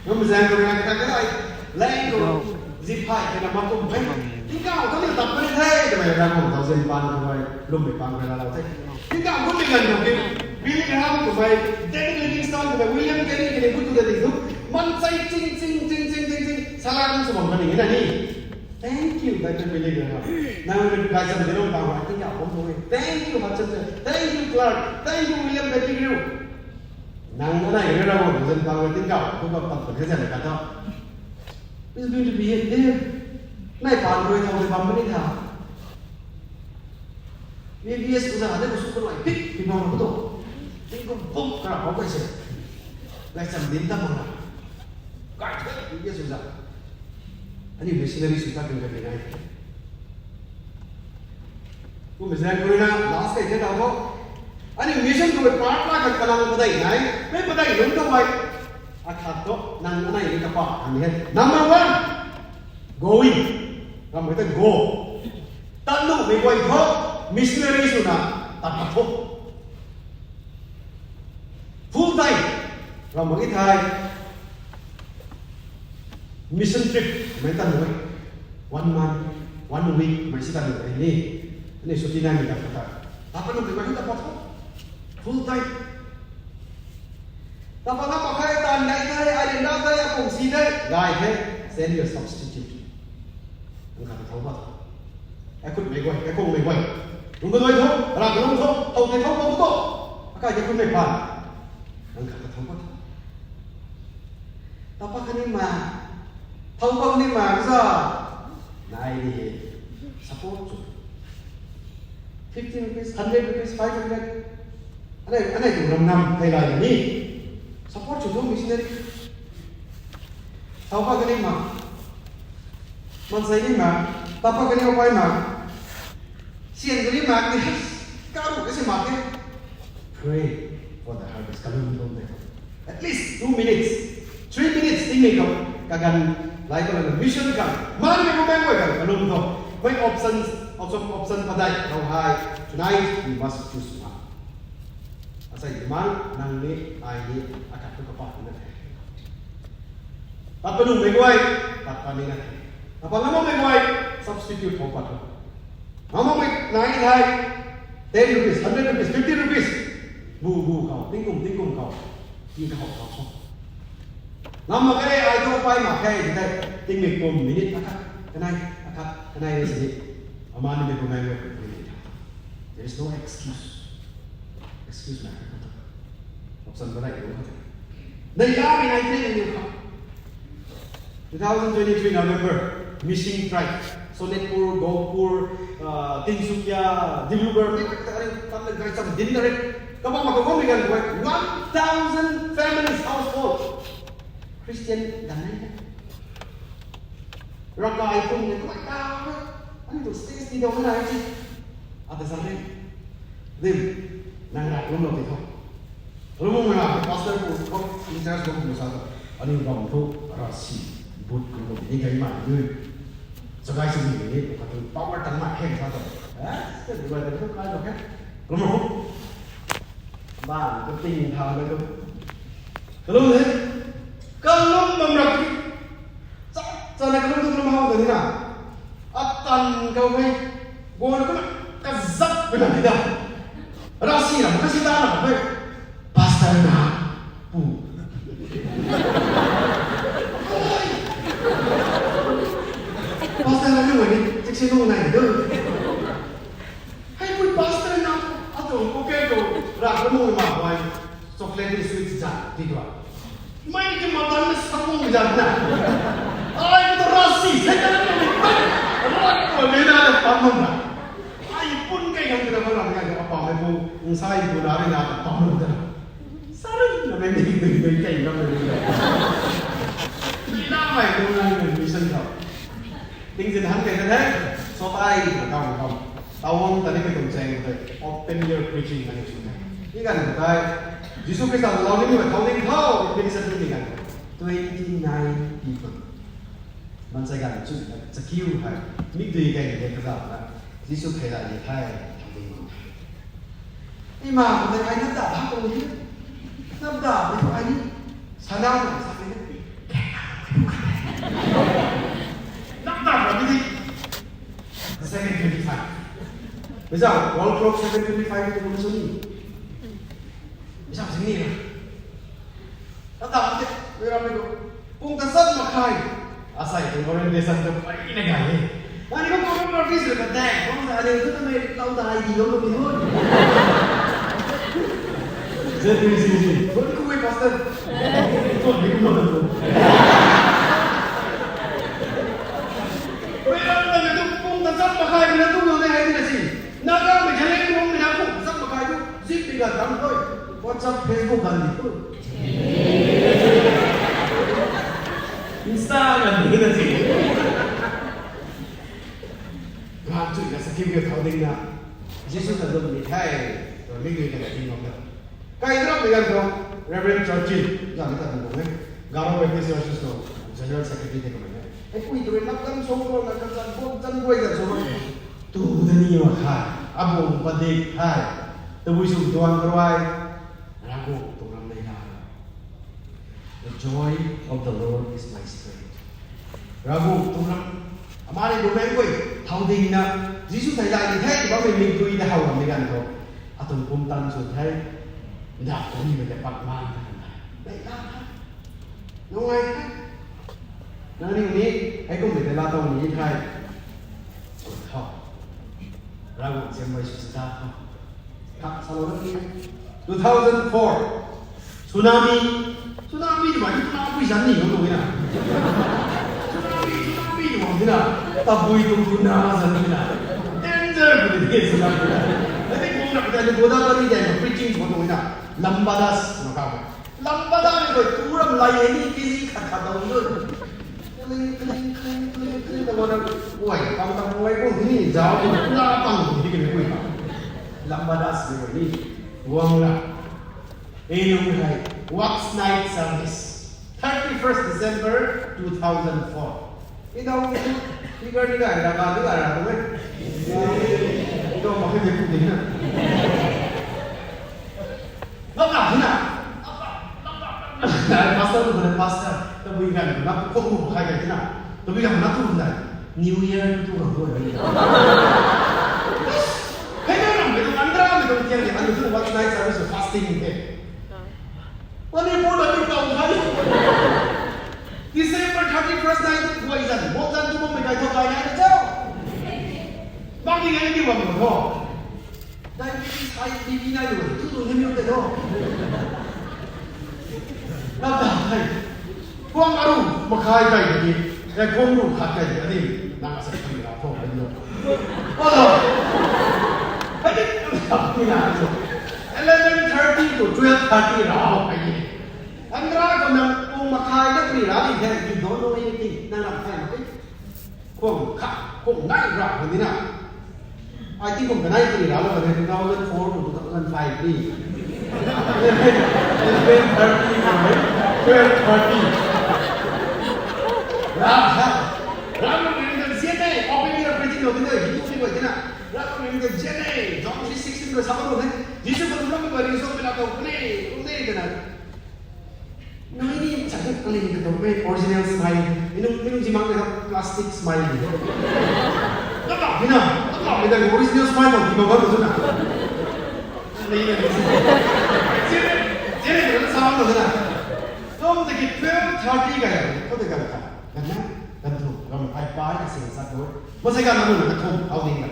Ngam zang ko na ka ka ai. Lai ko zip hai kena makum hai. Tingkauh tu ni tap ni the, ka mai ra ko thousand pan ko mai, lum ni pan ko la la the. Tingkauh ko ni gan ko ki. Billy Graham ko mai, David Livingstone ko mai, William Carey ko ni bu tu da ni tu. Man sai ching ching ching ching ching ching. Salam sa bam ni na ni. Thank you, Doctor Billy Graham. Nang rui kai cham dinc lou pang, I think I won't do it. Thank you, Hudson Taylor. Thank you, Clark. Thank you, William Pettigrew. Nang anei rui ra bam zan pang, I think I won't do it. Pat pat zan ka ta. It's going to be here. Nai pan rui thau de bam ni tha. B B S ko za de ko su ko lai pik pi bam ko to. Ni ko bum kara ko ko se. Lai cham dinc ta bam na. Kai the B B S ko za. Ani missionary sw ta kan kan ni nai. Kum zan ko na last day the ta ko. Ani mission ko part la kan kalang padai nai. Mei padai lung to mai. Akhat to nang anei ni kapa kan ni he. Number one. Going. Ram ta go. Tat nu mei guay tho, missionary sw na, tat pat tho. Full time. Ram mak ki thai. Mission trip, mei tat nu. One month, one week, mei si tat nu ni. Ni suti na ni tat pat. Tat pat nu mei guay tat pat tho. Full time. Tapa nga pakhai tan dai dai, ai rin dai dai, apum si dai, dai the, send your substitute. Ang khat thau ba. Ai khut mei guay, ai kung mei guay. Nung ka doi tho, ra ka lung tho, thau te thau ba ko. Akai te khut mei pan. Ang khat thau ba. Tapa kani ma, thau ba kani ma, za. Nai ni he, support chu. Fifty rupees, hundred rupees, five hundred. Anei, anei tu ram nam thei lai ni. Support chu tu missionary. Thau ba kani ma. Mansei ni ma. Tapa kani opai ma. Sian kani ma ni. Karu kasi ma ke. Pray for the harvest. Kalum lum de. At least two minutes, three minutes tingmei khou kaganv lai khou lana mission khang, man mei khou bang guay khang kalum tho. Mei option, option, option padai khou hei, tonight we must choose one. Asei demand nang ni, ai ni, akhat tu kapa na the. Tat panuhmei guay, tat pat ni na the. Tat pat ngam makmei guay, substitute khou pat o. Ngam makmei nai thei, ten rupees, hundred rupees, fifty rupees. Bu bu khou, tingkum tingkum khou, tingkum khou khou. Ngam mak khe, ai tu pai mak khe, ti thei, tingmei kum minute akhat, kanei, akhat, kanei ni sini. Ama ni mei kum nai nai. There is no excuse. Excuse na. Option ba nai ko. Nai la mi nai the ni kha. Two thousand twenty-three November, missing tribe. Sonitpur, Gopur, uh, Tinsukia, Dibrugarh, mi tak tak ring tam le gari cham din na ring. Kabam ma kabam mi gan ko, one thousand families, household. Christian dan nai. Ravkai pum ne kamei ta. Ani tu stage ni dau na nai chi. Ata sa ring. Dim, nang rak lum lou di tho. Lum lou na, pastor pu tho, in charge pu sa tho. Ani bam tho, rasi, but kum lou di kai ma dui. Chagai sw ni ni, katu power tang ma khe sa tho. Eh, stage ni ba tho kai lou khe. Lum lou. Ba, tu ting thang na tu. Kalum he. Kalum bam rak. Chap, chana kalum tu kalum hau ta ni na. Atan kau hei. Gon kuna kazak pina ni da. Rasi na, kasi ta na hei. Pastor na. Pu. Pastor na ni wani, tiksi nung nai do. Hei pui pastor na, atu ko ke ko, rak ko mui ma bai, chocolate ni sweet zat, di dua. Mai ki matan na sapung zat na. Ai ko rasi, se ka na ko ni, rak ko ni na na pamang na. Ai pun kai yang kena malam yang apa me bu, nsai bu na ri na pamang na. Sarin na me ni ni ni kai na me ni. Ni na mai ko na ni mission ka. Tingzin han kei the, sotai na kam kam. Tawang ta ni kei tum cheng the, open air preaching na ni chun the. I gan tai, Jisu Khrista lou ni mi thau ding thau, ministry ni gan. Twenty-nine people. Mansei gan chu, chakiu hai, mikdui kai ni kaza na. Jisu khai la ni thai, thau ding mo. Ei ma, ko ai nap da tha ko ni. Nap da, ko ai ni. Sana na, sa ni. Nap da, ko ni. Seven twenty-five. Bisa, wall clock seven twenty-five itu mana sini? Bisa sini lah. Nap da, ko ni. Wira mei ko. Pung ta sat makhai. Asai tu orientation tu pai na gai. Ani ko ko ko office le ka dai. Kung sa ani tu ta mei lau dai di lo ko ni ho. Zet ni si si. Ko ni ko mei pastor. Ko ni ko mo ko. Wei lau na tu pung ta sat makhai na tu lo na hai na si. Na ka mei jale ko mei na pung ta sat makhai tu. Zip di ka tam koi. WhatsApp, Facebook gan di tu. Insta gan di na si. Gan chui na sa kim ke thau ding na. Jisu ta dum ni thai. To ni ni na ding ngam na. Kai drop ni gan to. Reverend Churchill. Gan ta dum ngam. Garo Baptist Church to General Secretary de ko na. Ei pui tu na kan so ko na kan san ko kan ko da so. Tu da ni wa khai. Abung padik khai. Tabui sum tuang kruai. Ravguangc tuang ram nei na. The joy of the Lord is my strength. Ravguangc tuang ram. Amari lu meng koi. Thau ding na. Jisu thai lai di thai. Bam mei ming tui na hau ram ni gan ko. Atum kum tan su thai. Nda ko ni mei de pak man na kan thai. Nei na thai. Nungai thai. Nang ni ni. Hei kum mei de la tau ni thai. Thau. Ravguangc siam mei su si ta thau. Kha, salou na ni. Two thousand four. Tsunami. Tsunami ni mai tuna pui zan ni lo na. Tsunami, tsunami ni mai tina. Tabui tu tuna zan ni na. Danger bu ni tsunami. Ati kung na kata ni Godavari dai preaching ko na. Lambadas na ka. Lambadas ni ko tu ram lai ni ki khat khat dau ni. Kling, kling, kling, kling, kling, na wana, uai, kam kam uai ko ni, zau ni, na pang ni, ni, ni, uai. Lambadas ni, ni, wang la. Ei nung hai, Wax Night Service, thirty-first December two thousand four. Idau ni, figure ni gai, raga ni gai, raga ni. Idau makai ni pu ni na. Ngam na, na. Pastor tu na pastor, tabui gan na khou khai kai na. Tabui gan na tu na. New Year tu tu kan tu. Hei na ram tu andra mi tu tiang ni anu tu one night service fasting ni. Ani pur na tu kau khai. December thirty first night tu kuai zan, bo zan tu bo mi kai thou kai na chau. Bang ni ngai ni bam ko. Diabetes, high B P nai lu, tu tu ni mi te do. Na ta hai. Kuang aru makhai kai ni, eh, kuang ru khat kai ni, na sa kai na thou kai lo. Hello. Hai ni, ni na so. Eleven thirty to twelve thirty rau kai ni. Andra ko na kuang makhai na pri ra ni hai, you don't know anything. Na ram khai ma. Kuang kha, kuang nai ra ko ni na. I think kuang kanai ni ra la two thousand four to two thousand five ni. Eleven thirty, twelve thirty. Ra ha. Ra ko ni na zian nei, open your preaching lo ni na, Hindu ni ko ni na. Ra ko ni na zian nei, John three sixteen ko sa ko ni. Jisu ko ni ko ni so pela ko ni, ko ni na. Nai ni chak ni kali ni kato pe original smile. Inung, inung jimang ni plastic smile ni. Tata ni na, tata ni da original smile ko di ba ba tu na. Ni na ni. Jere, jere ni sa ba tu na. Tom de ki twelve thirty ka ya, ko de ka ka. Kan na, kan tu, kan ai pa ai sing sa tu. Masai kan na na thum, how ding na.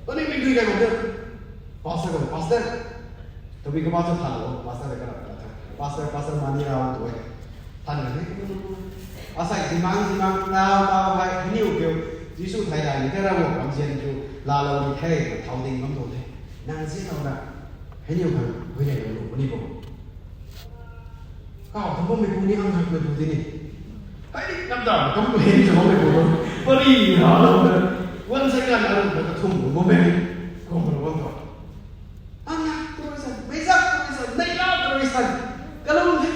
Ko ni mi dui ka ko de. Pastor ko, pastor. Tabui kabah cho than lo, pastor ka rap ta. Pastor, pastor mani rau tu e. Than ka ni. Asai jimang, jimang, tau, tau, hai, heniu kiu. Jisu thai lai ni, ka rau kam zian kiu. La lo ni the, thau ding ngam lo the. Nang zian lo na. Heniu kan, hui nei lo, ni bo. Kau tu bo mi bu ni ang hak me bu di ni. Hai ni, nam da, kam bu hei ni cho bo mi bu. Pari, ha lo na. Wan sa kan, aru na ka thum bu bo me. Kom lo wan to. Anak tu rui san, mezak tu rui san, neila tu rui san. Kalung the.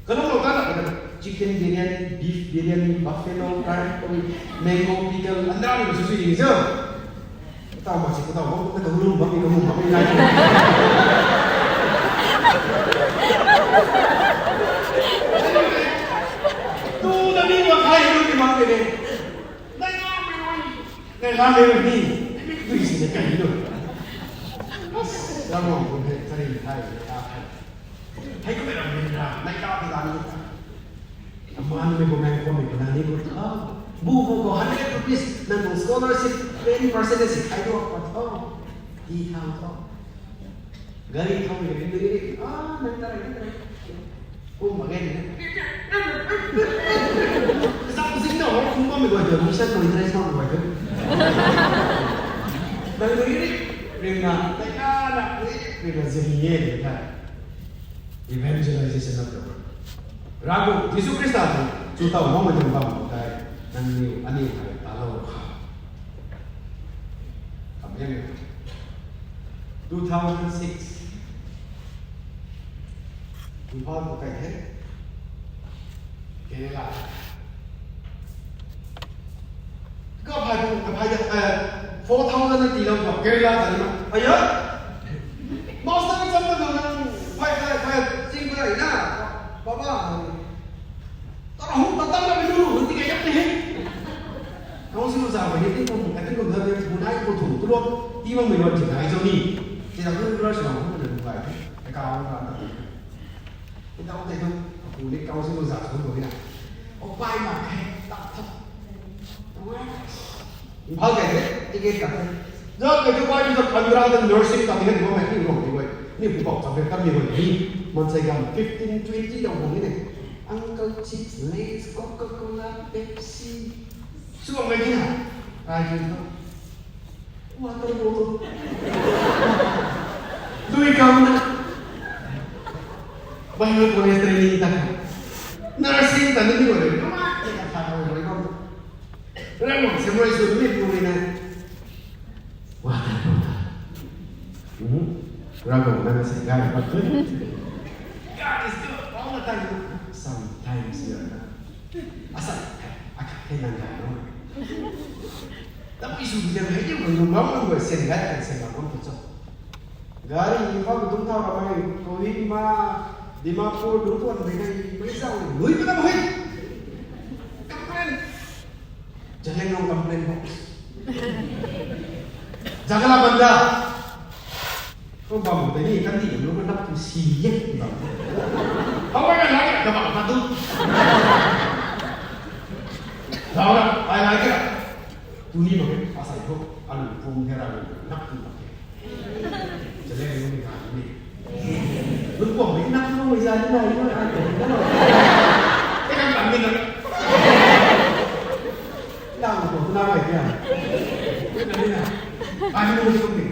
Kalung lo ka na, chicken biryani, beef biryani, buffalo, curry, mango, pickle, andra ni su su ni zo. Tau ma si ko tau, ko tau lum, bam ni ko lum, bam ni nai. Tu na ni ma khai lu ni ma ke de. Nai na me rui. Nai na me rui ni. Ni mi tui si na kai lo. Ram mo ko he, chari thai, ta thai. Hei ko me ram ni na, nai ta ti la ni ta. Aman mi ko nai ko mi ko na ni ko ta. Bu ko ko hundred rupees, nang ko scholarship, ten percent si khai do ko ta. Ti thang ko. Gari thau mi gari dui ri. Ah, nang ta rai, nang ta rai. Kum ma gari. Zam zing na ho, kum ma mi goi tu, mission ko interest ma mi goi tu. Nang dui ri, ring na, tai na, na, ring na zing ye, ring na. Evangelization of the world. Ravguangc Jisu Khrista tu, chu tau mo ma tu bam ko tai, nang ni, ani hai, ta lo kha. Kam ye. Two thousand six. Imphal khou kai the. Kerala. Ka phai bu, ka phai de, eh, four thousand na ti lo ko, Kerala ta ni ma. Aya. Master ni cham na nang, phai, phai, phai, ching phai na. Baba. Tara hum ta tang na mi lu, ti ka yak ni he. Council za ba ni, tin kum, ka tin kum da ni, bu nai ko thum, tu lo, ti bang mi lo, ti nai zo ni. Ti da tu lo, sa hum na bu kai. Ka ka hum na ta. Ti da te tu, bu ni council za ko ni na. O pai ma he, ta ta. Imphal kai the, ticket ka the. Zat kai tu pai tu pandra din nursing ka the, ni mo mai ni rong ni wai. Ni bu bak sa be kam ni wai ni. Mansei gam fifteen, twenty dau bung ni ne. Uncle Chips, Lays, Coca-Cola, Pepsi. Suang mai ni na. Ai tu. Water bottle. Dui kam na. Bible college training ta. Nursing ta ni wai. Kama ni ka tha wai kam. Ravguangc se moi su mi pu ni na. Water bottle. Hmm. Ravguangc na se gari pat tu. God is good all the time. Sometimes you are not. Asa, aka, hei nang gari no. Tabui su biang hei diu kang lung bam lung goi sen gai kan sen bam bam tu cho. Gari ni khou tung thau ramei, Kohima, Dimapur lu tuan mei nai, mei zau nui pa na hei. Complain. Zeliangrong complain box. Zagala banda. Kum bam tei ni kan di lu kan nap tu si ye bam. How are you like the bam tu? Zau na, I like it. Tu ni bam ke, asai ko, anu pum hera lu nap tu bam ke. Zeliangrong ni kan ni. Lu bam ni nap tu bam ni zan ni na, ni na, ni na. Tei kan kan ni na. Lang ko tu na mai kya. Kan ni na. Ai lu tu ni.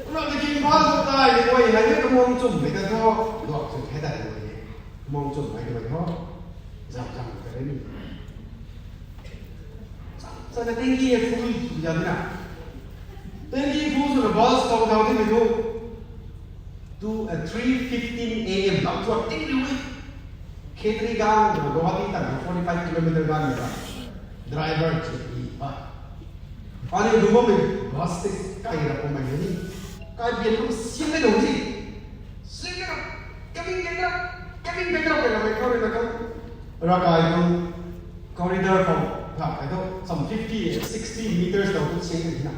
Kumna tiki Imphal sw tai ni guay hei ni kamang chum mei ka tho, duak chum hei dai guay ni. Kamang chum mei guay tho. Zam zam ka rei ni. Sa na tanki e full zam na. Tanki full sw na bus tau tau di mei tu. Two, uh, three fifteen A M lau chuak ting riu e. Khetrigaon, Guwahati tan forty five kilometer gan ni ba. Driver chi ni ba. Ani du bammei bus station kai ra pum mei ni. Kai bian kum siam le dong ji. Siam le dong. Cabin bag ra. Cabin bag ra, bag ra, bag ra, bag ra. Ra kai kum corridor khou. Ga kai tu some fifty, sixty meters dong tu siam le na.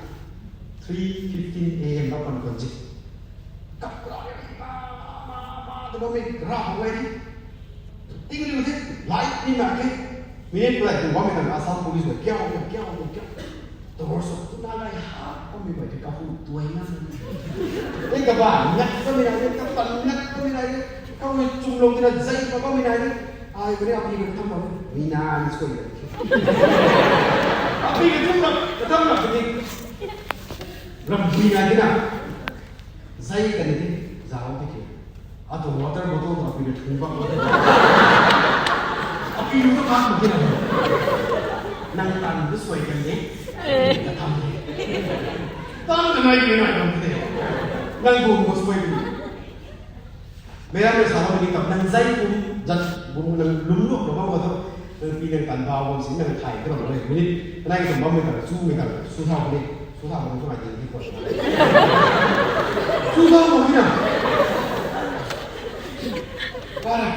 Three fifteen A M la pan pan ji. Kap kura ni ma, ma, ma, ma, tu bammei ra hou e ni. Ting riu the, light ni mak the. Minute pulai tu bammei nang Assam Police guay kiau, kiau, kiau, kiau, kiau. Torch tu na lai ha, bammei guay tu kahu tuai na. Ni kaba ngat bammei nai ni, kaba ngat bammei nai ni. Kahu ni chum lou tina zai ka bammei nai ni. Ai, kani api ka tham bam. Mi na ni soi. Api ka tham bam, ka tham bam ni. Ram bui nai ni na. Zai kani di, zau di ki. Atu water bottle tu api na thung bak water bottle. Api nu tu bak ma kina. Nang tan tu suai kan ni. Ka tham ni. Tan ka nai ni nai bam kite. Nang bum ko suai ni. Mera mei sa bam ni kam nang zai bum, zat bum nang lum luk lo bam ko tu. Nang pi nang tan bau bam si nang thai tu bam lo. Minute, nang kum bam mei kan, su mei kan, su thau ni. Su thau ni tu nai ni. Su thau ni na. Para.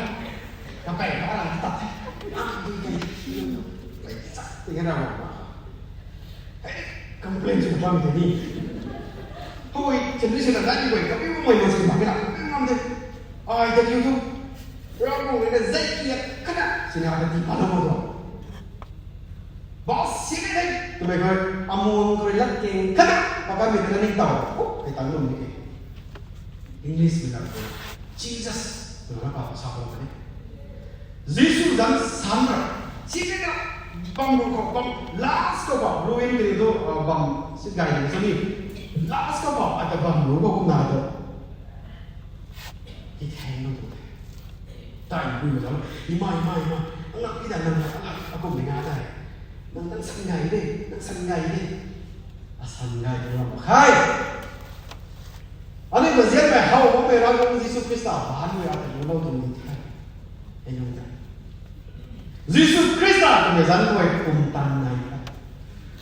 Kapai para tat. Ai, tat. Tingna na. Hei, complain sw bam tei ni. Hoi, chen ni sw na dai ni guay, kapiu guay na sw mak kina, kapiu ngam de. Ai, thank you tu. Ravguangc rui na zai kiak khat na, sina ka ti pa na mo tu. Boss, si de de. Tumei khou, amuang khou lat keng khat na, pa ka mi ta na ning tau. Oh, kai tang lum ni ke. English mei na ko. Jesus. Tuna pa sa ko ni. Jisu zanc sam ra. Sina na bam ru khou bam, last khou bam, ruin kiri tu, uh, bam, si gay ni sini. Last khou bam, ata bam ru khou kum na tu. Ki theng nang tu. Tai bui ma zam, ima, ima, ima. Angak pi da nang, angak, akum ni nga dai. Nang, nang san gay de, nang san gay de. Asan gay tu ram khai. Ani mazian mei how, mei Ravguangc Jisu Khrista, bahan mei ata yu lou tu ni the. Hei nung ta. Jisu Khrista twmei zanc khou kum tan nai the.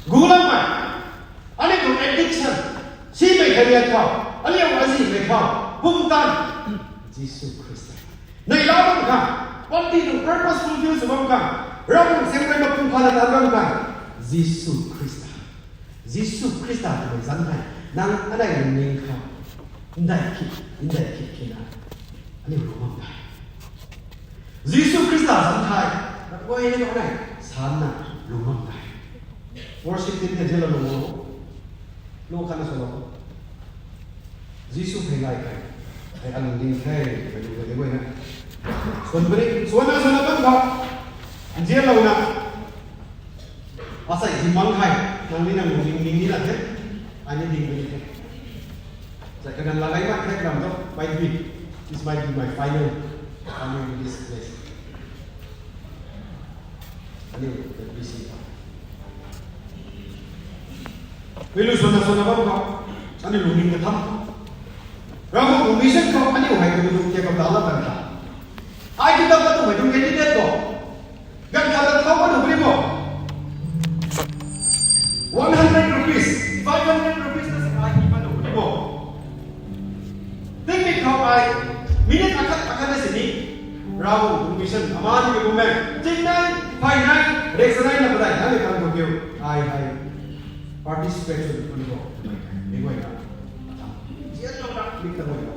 Gulam mei. Ani tuang addiction. Si mei kariat khou. Ani ang azi mei khou. Kum tan. Jisu Khrista. Nei la bam kha. Panty tuang purpose fulfill sw bam kha. Ravguangc siam rui ma kum kha na tan bam kha. Jisu Khrista. Jisu Khrista twmei zanc hei, nang anei lungning khou, ndai khit, ndai khit khina, aniu lungc bam tei. Jisu Khrista zanc hei, na guay ni anei, san na lungc bam tei. Worship team tei zila lungc o, lu khat na sw lo. Jisu phey lai kai, hei alungning the, hei lu kai de guay na. Swan bri, swan na, swan na bam khou, nzianlou na. Asei hi mang khai, nang ni nang lungning ning ni la the, ai ni ding ni the. Zai kaganv la gai mak the ram tu, might be, this might be my final, final in this place. Aniu, the B C. Mei lu swan na swan na bam khou, aniu lungning katham. Ravguangc tuang mission khou, aniu hei kaniw tuang tia kap ta la kan ta. Ai tu tap ka tu hei tuang candidate khou. Ganv khat ta thau ka nu ni bo. One hundred rupees, five hundred rupees na sa ai ki pa nu ni bo. Tingmik khou ai, minute akhat Mission ama ni kummei, chingnei, phaynei, reksanei na padai hei kan khou kiu, ai hei participate sw puni bo, mei guayna zianlou na mi ta guayna.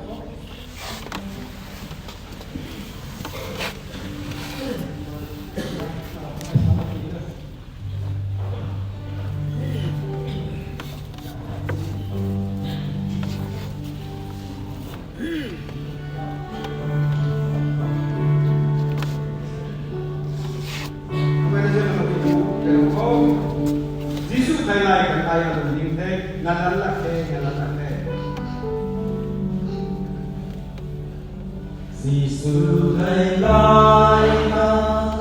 Jisu thei lai kan ai alung ding the, ngalan lak the, ngalan lak the. Jisu thei lai kan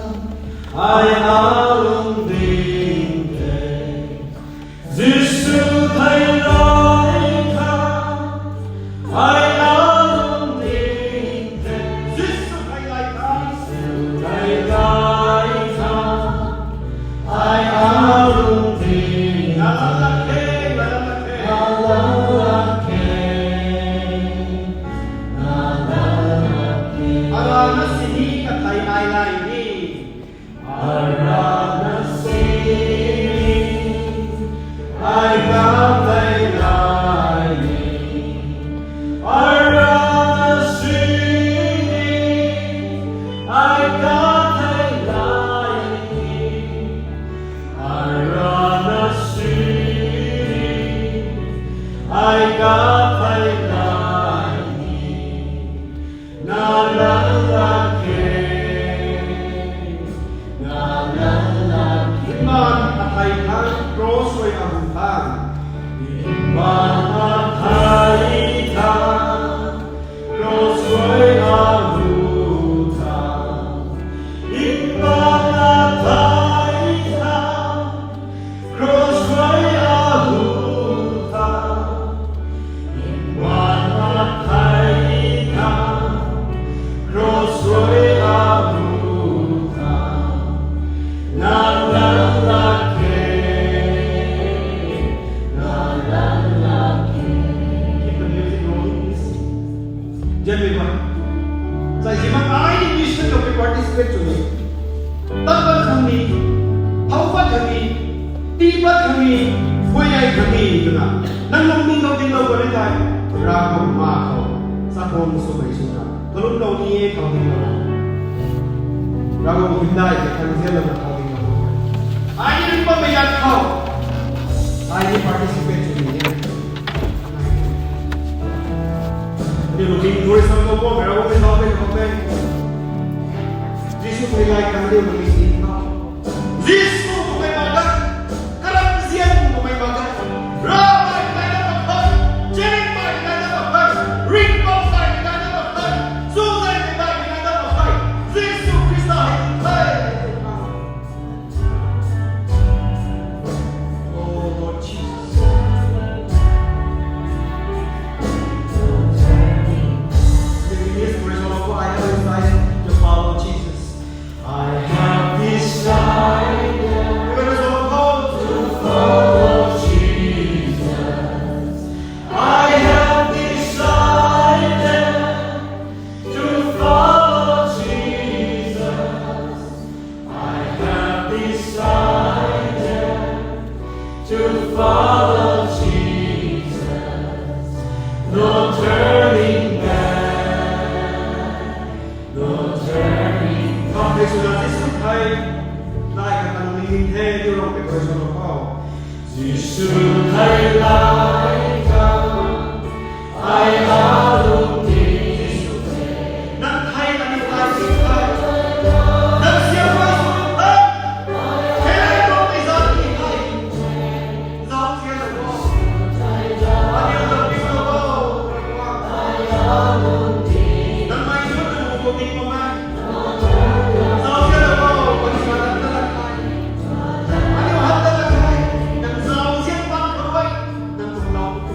ai alung ding the. Jisu thei lai kan ai alung ding the. Jisu thei lai kan, Jisu thei lai kan ai alung ding the. Ngalan lak the, ngalan lak the, ngalan lak the, ngalan lak the. Arana sini kathei ai lai ni. Arana sini ai kathei lai ni. Arana sini ai kathei lai ni. Arana sini ai kathei lai ni. Ngalan lak the, ngalan lak the. Mbaanv athei thang, cross rui ahu thang. Mbaanv athei thang, cross rui ahu thang. Mbaanv athei thang, cross rui ahu thang. Mbaanv athei thang, cross rui ahu thang. Ngalan lak the, ngalan lak the. Keep the music rolling, please. Gentlemen, sai si mak ai ni mission khou participate sw ni. Tat pat khang ni, thau pat khang ni, tii pat khang ni, guay ai khang ni twna. Nang lungning khou dinglou puni thei, Ravguangc ma khou, sa khang swmei swna. Kalumlou ni e khou dinglou. Ravguangc hymdaih tei khang zianlou na khou dinglou. Ai ni ring bammei lat khou, ai ni participate sw ni e. Aniu lungning thuri sam khou Ravguangc mei thau mei khou mei. Jisu mei lai kan aniu lungning thau. Jisu mei magan, karam zian mei magan. Ravmei nai na makhai, Ringhmei nai na makhai, ringhmei nai na makhai, zuzei mei nai na makhai. Jisu Khrista hei the. Oh Lord Jesus. Maybe this version of, "I have decided to follow Jesus." I have decided to follow Jesus. I have decided to follow Jesus. I have decided to follow Jesus. No turning back, no turning back. Kham thei swna Jisu thei lai kan ta lungning the, aniu Ravguangc mei thau swlou khou. Jisu thei lai kan ai alung ding the. Nang thei aniu lai si the. Nang siam lai si the. Hei lai tuang mei zat ni the. Zauzianlou o. Aniu nang ding lou o. Nang mei zut nang mei tuang ding bam e. Zauzianlou o. Aniu hat ta lak the. Aniu hat ta lak the. Nang zauzian bam khou e. Nang tuang lou.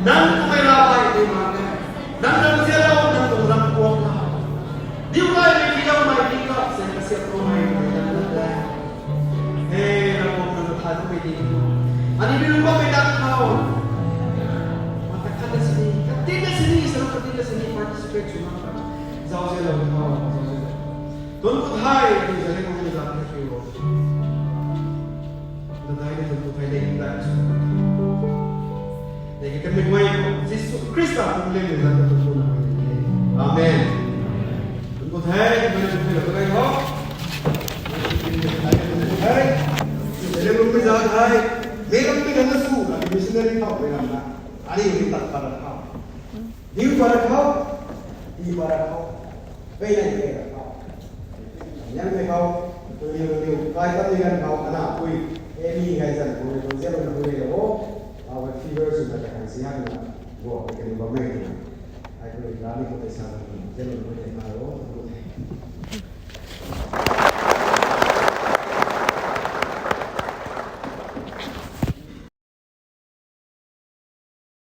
Nang tuang mei ravai tei mak e. Nang nang zialou, nang tuang ram kuak la. Diu kai mei kilou mei pi kap se kasiap tuang mei mei nang nang le. He, Ravguangc nang thay tu mei di. Ani mi lung bammei nang khou. Mata khat na sini, kati na sini, sa kati na sini participate sw nang kha. Zau zialou khou, zau zialou. Tun ku thei, tun zialou khou ni zau na kiu. Nadai ni tun ku thei dei dai sw. Dei ki kami guay khou Jisu Khrista kum le ni zau na tun ku na. Amen. Tun ku thei, tun ku thei, tun ku thei, tun ku thei. Tun ku thei, tun ku thei. Mei ram mei ram na sw na, missionary khou mei ram na. Ani ni tat para khou. Diu para khou. Di para khou. Pei nai pei ra khou. Nang mei khou. Tun diu tun diu. Kai tam ni gan khou. Ana pui. Emi gai zan khou. Tun zialou na pui le lo. Aw fever sw na kai siang na. Bo, kani bammei na. Ai pui la ni khou tei sa na. Zialou na pui le na lo. Tun ku thei.